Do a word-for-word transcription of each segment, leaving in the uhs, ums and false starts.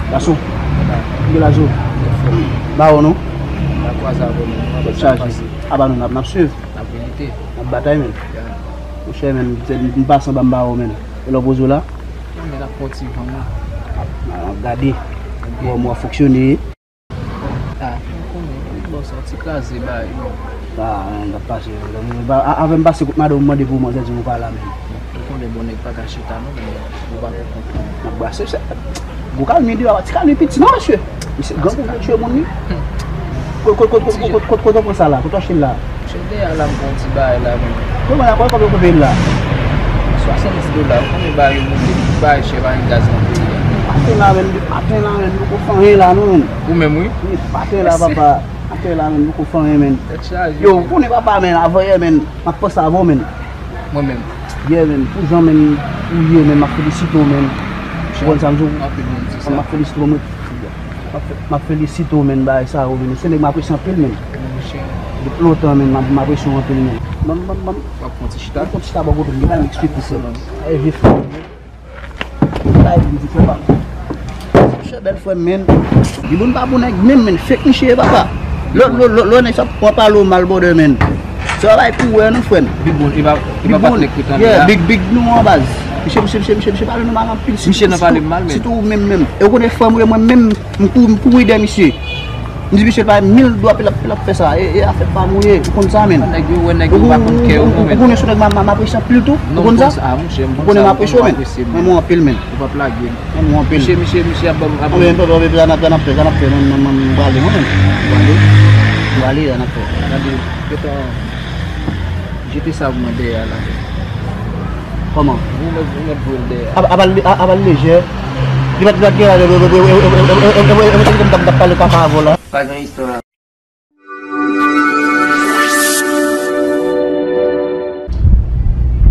Gason, ki laj ou? Ba ou non? N ap kwaze avè w, men. Tèt chaje. Aba nou, n ap, n ap swiv. N ap milite. N ap batay, men. Monchè, men, m pase anba m ba ou, men. E lè w poze w la? Non, men n ap pran ti van, wi. N ap gade. Bon, mwen fonksyone. Ah, ou konnen, wi, bon, se yon ti kraze, bay, non. Ah, men, n ap pase, men, men, ba, a-, avè m pase kot madanm ou mande pou manzè di nou pa la, men. Ou konnen bon nèg pa ka chita non, men ou pa konprann. Nan brase, se gwo kalmi deyò a, ti kalmi piti non, mesye. Misye grangou vle tchwe moun li. Kote w pran sa la? Kote w achte l la? Misye deyò la, m pran ti bagay la, men. Kòman la, kòman yo kanpe l la? Swasanndis dola, ou konnen bagay yo monte, bagay chè, pa gen gaz nan peyi a. Maten la, men, maten la, men, nou poko fè anyen la, non, men. Ou menm, wi. Wi, maten la, papa. Atè la, men, nou poko fè anyen, men. Tèt chaje. Yo, ou konnen papa, men, avanyè, men, m ap panse avè w, men. Mwen menm. Yeah, men, pou jan, men, ou ye, men, m ap felisite w, men. Ou konn sa m di w? Anpil moun di sa. M ap felisite w, men. M ap fe-, m ap felisite w, men, bagay sa yo, men. Se nèg m apresye anpil, men. Monchè. Depi lontan, men, m ap, m apresye w anpil, men. Ban m, ban m, ban m. W ap pran ti chita? W ap pran ti chita bò kote m, gen bagay m eksplike w, men. E vif. Bay m di frè pa m. Monchè, bèl frè m, men. Di moun pa bon nèg menm, men, fake misye ye, papa. Lè, lè, lè, lè nèg sa pran pale w mal, brother, men. Se pa bay pou wè non, frè m. Big Bone, e pa, e pa patnè k ret anlè a. Yeah, Big, Big nou an baz. Misye, misye, misye, misye, misye pale nou mal anpil. Misye nan pale m mal, men. Sitou ou menm, menm. E ou konnen frè m ou ye, mwen menm, m kouri, m kouri dèyè misye. M di misye pa mil dwa pou l ap, pou l ap fè sa. E, e afè pa m ou ye, ou konn sa, men. Nèg yo wè nèg yo pa konn kè yo, non, men. Ou konnen se nèg m, m, m apresye anpil tou, ou konn sa? Ou konnen m apresye w, men. Mwen, mwen anpil, men. Ou p ap lage m. Mwen, mwen anpil. Misye, misye, misye ap ban m, ap ban m. Anben, anben, anben, sa n ap, sa n ap fè, sa n ap fè, mwen, mwen, mwen, m prale, non, men. Ou prale? M prale, sa n ap fè. Gade, gentan jete sa pou mwen dèyè a la. Kòman? Ou mèt, ou mèt voye l dèyè a. Ap, ap al, ap, ap al lejè. Li pa t, li pa t gen la, m t ap, t ap pale kaka avè w la. Pa gen istwa.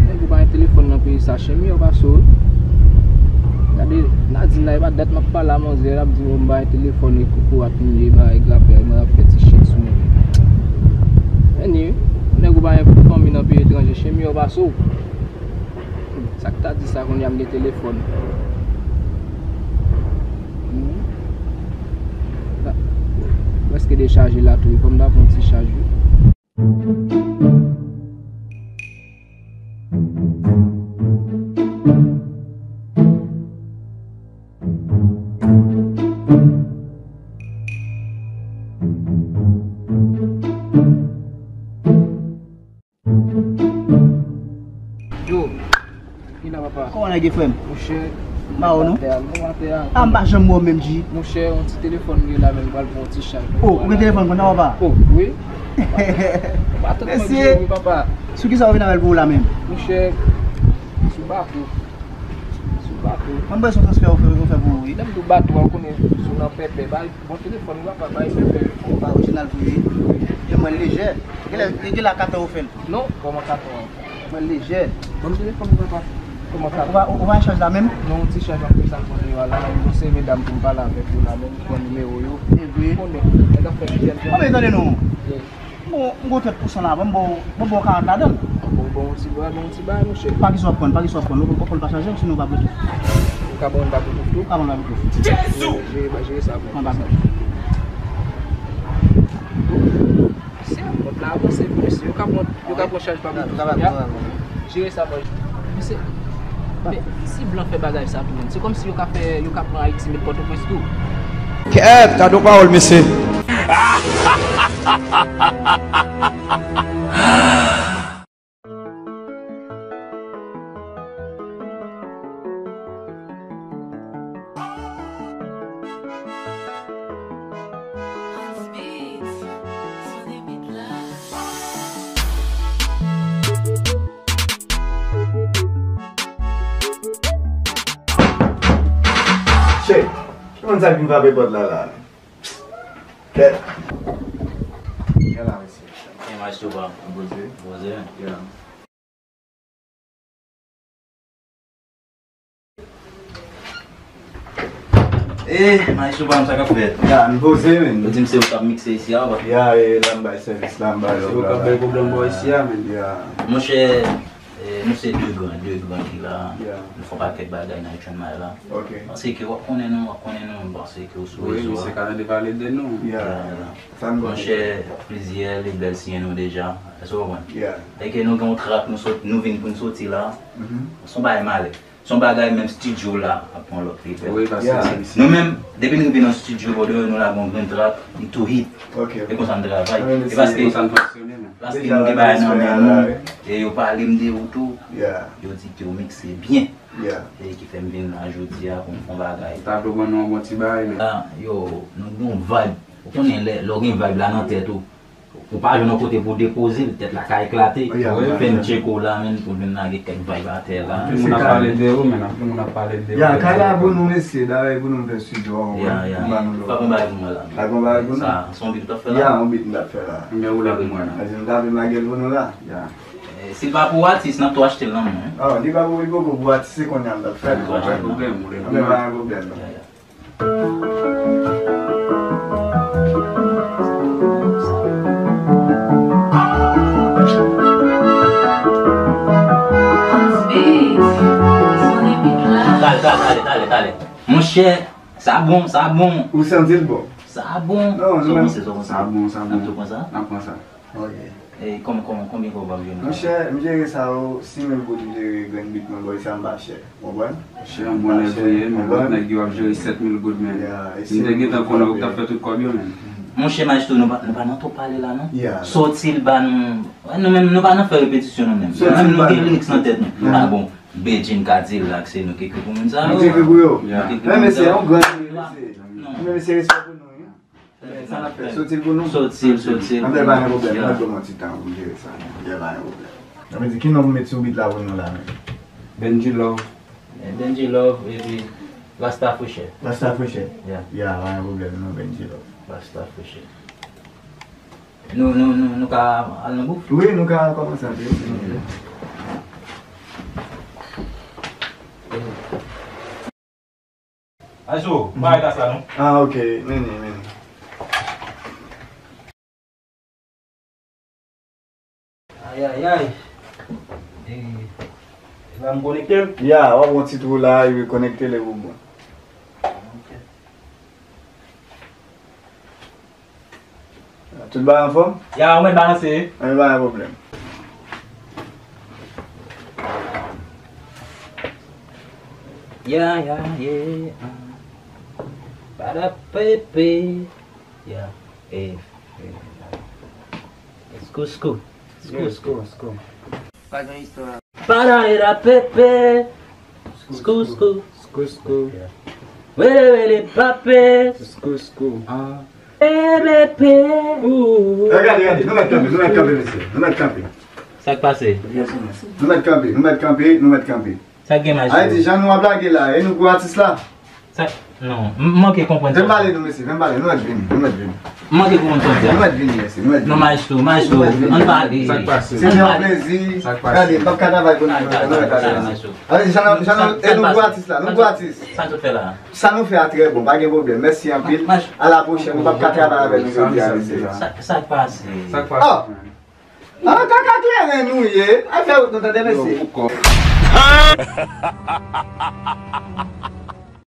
Nèg ou pa gen telefòn nan peyi sa, chemi yo pa sou. Gade, Nadine la, e pa dat m ap pale a manzè, l ap di m, "Oh, m pa gen telefòn, e kokorat m ye, bagay grapè, mwen ap fè ti shit sou mwen." Anyway, nèg ou pa gen fanmi nan peyi etranje, chemi yo pa sou. Sa k ta di sa kounye a m gen telefòn? Hmm. Prèske dechaje la tou, fò m ta pran ti chaj wi. Yo, ki la papa? Kòman nèg ye frè m? Monchè, m pa wè w non. Atè a, m atè a. Ah, m pa janm wè w menm, G. Monchè, yon ti telefòn m gen la, men m pral pran yon ti chaj. Oh, ou gen telefòn konn sa papa? Oh, wi. M pa tann mwen di wi papa. Sou kisa w vin avè l pou w la menm? Monchè, sou bato. Sou bato. Mwen bezwen transfè ou fè, ou fè pou ou, wi. Lè m di w bato a, ou konnen sou nan pèpè, bay bon telefòn, wi papa, bay pèpè. Ou pa orijinal tou, wi. Yo, mwen lejè. Genlè, genlè a katè ou fè l. Non, kòman katè a? Mwen lejè. Ban m telefòn ou papa. Kòman katè? Ou pa, ou pa an chaj la menm? Non, yon ti chaj m ap fè sa m pran deyò a la, yon seri medam pou m pale avèk yo la, men m pran nimewo yo. E vre? Konnen, nèg ap fè fidèl. Anben, tande non. Bon, m gon trant pou san la, ban m ba w, ban m ba w karant ladan l. Bon, bon, yon ti bagay, bon, yon ti bagay, monchè. Pa kisa w ap pran, pa kisa w ap pran. Ou, ou pran l pa chaje, sinon w pa Bluetooth. Ou ka pran l pa Bluetooth tou? Ou ka pran l pa Bluetooth. Jezi! Jere, jere, jere sa, bon. Pran pa Bluetooth. Se yon kont la avanse pou mesye. Yo ka pran, yo ka pran chaj pa Bluetooth. Jere sa, bòy. Mesye, men si blan fè bagay sa tou menm, se kòmsi yo ka fè, yo ka pran Ayiti met Pòtoprens tou. Kèt, gade yon pawòl, mesye. Che, ki moun sa k vin frape pòt la la? Kèt. Gen la, mesye. Gen maestro pa m. Poze. Poze. Yeah. Eh, maestro pa m, sa k ap fèt? Ya, m poze, men. Ou di m se ou k ap mikse isi a, pa? Ya, e, la m bay sèvis, la m bay lòv la. Se ou k ap bay pwoblèm bò isi a, men. Ya. Monchè, Eh, nou se de gran, de gran ki la. Nou fè yon pakèt bagay nan H one My la. Paske w ap konnen nou, w ap konnen nou, paske w sou rezo a. Wi, misye ka tande pale de nou. Monchè, plizyè label siyen nou deja. Èske w konprann? Èske nou gen yon trak nou sot, nou vin pou n soti la. Se yon bagay malè. Se yon bagay menm studio la ap pran lòt level. Wi, paske nou menm, depi n rive nan studio, brother, nou lage yon grenn trak, li tou hit. E konsa n travay. E paske, paske nou gen bagay nan men nou, e yo pale m de ou tou, yo di ke w mikse byen. E ki fè m vin la jodi a pou m fè yon bagay. Ou ta vle ban nou yon bon ti bagay, men. Ah, yo, nou gen yon vibe. Ou konnen lè, lè w gen vibe la nan tèt ou, ou pa jwenn yon kote pou w depoze l, tèt la ka eklate. Fè m tcheke w la, menn, pou vin lage kèk vibe atè la. Anpil moun ap pale de ou, menn, anpil moun ap pale de ou. Ya, kay la pou nou, mesye, dayè pou nou fè studio a, w konprann? M ba nou lòt. Fè yon bagay pou mwen la. Fè yon bagay pou nou? Sa, se yon beat ou t ap fè la? Ya, yon beat m t ap fè la. Men ou la pou mwen la. Paske m t ap lage l pou nou la. Ya. Eh, si l pa pou atis, n ap tou achte l nan men w. Oh, li pa pou, li poko pou atis, se kounye a m t ap fè l. Pa gen pwoblèm, ou lè. Anben, pa gen pwoblèm, non. Ya, ya. Talè, talè, talè, talè, talè. Monchè, sa bon, sa bon. Ou santi l bon? Sa bon. Non, sa bon, se sa bon. Sa bon, sa bon. N ap tou pran sa? N ap pran sa. Ok. E kòm, kòm, konbyen kòb w ap jere? Monchè, m jere sa yo, sis mil goud m jere grenn beat mwen, bòy, sa m pa chè. Ou konprann? Chè, yon bon nèg ou ye, men lòt nèg yo ap jere sèt mil goud, men. M te gentan konnen ou t ap fè tout kòb yo, men. Monchè Maestro, nou pa, nou pa nan twòp pale la, non. Sòti l ba nou. Wè, nou menm, nou pa nan fè repetisyon, nou menm. Nou menm, nou gen lyrics nan tèt nou. Ah bon, Bedjine, Kadilak, se nou ki ekri pou moun sa yo. Nou ki ekri pou yo. Men mesye, yon gran mesye. Men mesye, respè pou nou, wi. Men sa n ap fè, sòti l pou nou? Sòti l, sòti l. Anben, pa gen pwoblèm, nou mèt ban m yon ti tan pou m jere sa. Anben, pa gen pwoblèm. Sa vle di, ki non pou m met sou beat la pou nou la, menm? Benji Love. Eh, Benji Love, epi Rasta Fresh Air. Rasta Fresh Air? Ya. Ya, pa gen pwoblèm, non, Benji Love. Rasta Fresh Air. Nou, nou, nou, nou ka al nan bouf? Wi, nou ka kòmanse antre, si nou vle. Azo, m pa wè tas la non. Ah, ok, mennen, mennen. Ayayay. E, e la m konekte l? Ya, w ap yon ti twou la, epi konekte l epi w bon. Ok. Tout bagay anfòm? Ya, ou mèt balanse. Anben, pa gen pwoblèm. Ya, ya, ye, ah. Para pepe. Ya, eh, eh. Skou, skou. Skou, skou, skou. Pa gen istwa. Para era pepe. Skou, skou. Skou, skou. Wele, wele, pape. Skou, skou. Ah. Pepe. Ooh. Eh, gade, gade, nou mèt kanpe, nou mèt kanpe, mesye. Nou mèt kanpe. Sa k pase? Nou mèt kanpe, nou mèt kanpe, nou mèt kanpe. Sa k gen, Maestro? Ayiti, jan nou ap lage la, e nou gwo atis la. Sa, non, m manke konprann sa. Fè m pale nou, mesye, fè m pale, nou mèt vini, nou mèt vini. M manke konprann sa w di a. Nou mèt vini, mesye, nou mèt vini. Non, Maestro, Maestro, ann pale. Sa k pase? Se te yon plezi. Sa k pase? Gade, m p ap ka travay pou nou, nou mèt ale, mesye. Ayiti, jan nou, jan nou, e nou gwo atis la, nou gwo atis. Sa k sot fè la? Sa nou fè a trè bon, pa gen pwoblèm. Mèsi anpil. A la pwochèn, nou p ap ka travay avè nou jodi a, mesye. Sa, sa k pase? Sa k pase? Ah, kaka kleren nou ye. Al fè wout nou, tande, mesye.